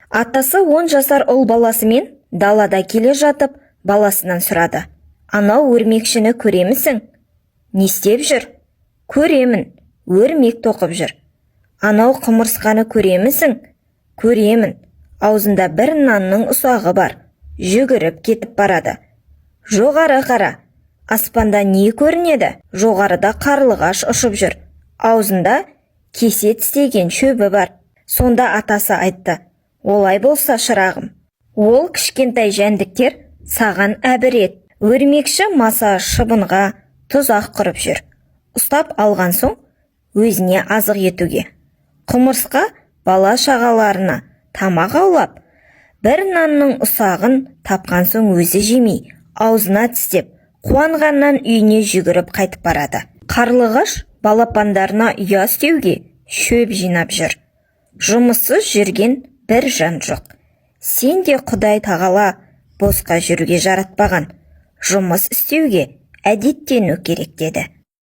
Атасы 10 жасар ұл баласымен далада келе жатып, баласынан сұрады: «Анау өрмекшіні көремісің? Не істеп жүр?» «Көремін, өрмек тоқып жүр». «Анау құмырсқаны көремісің?» «Көремін, аузында бір нанның ұсағы бар, жүгіріп кетіп барады». «Жоғары қара, аспанда не көрінеді?» «Жоғарыда қарлығаш ұшып жүр, аузында кесе тістеген шөбі бар». Сонда атасы айтты: «Олай болса, шырағым, ол кішкентай жәндіктер саған әбірет. Өрмекші маса шыбынға тұзақ құрып жүр, ұстап алған соң өзіне азық етуге. Құмырсқа бала шағаларына тамақ аулап, бір нанның ұсағын тапқан соң өзі жемей, аузына тістеп, қуанғаннан үйіне жүгіріп қайтып барады. Қарлығаш балапандарына ұя істеуге шөп жинап жүр. Жұмыссыз жүрген бір жан жоқ. Сен де Құдай тағала босқа жүруге жаратпаған, жұмыс істеуге әдеттену керек», – деді.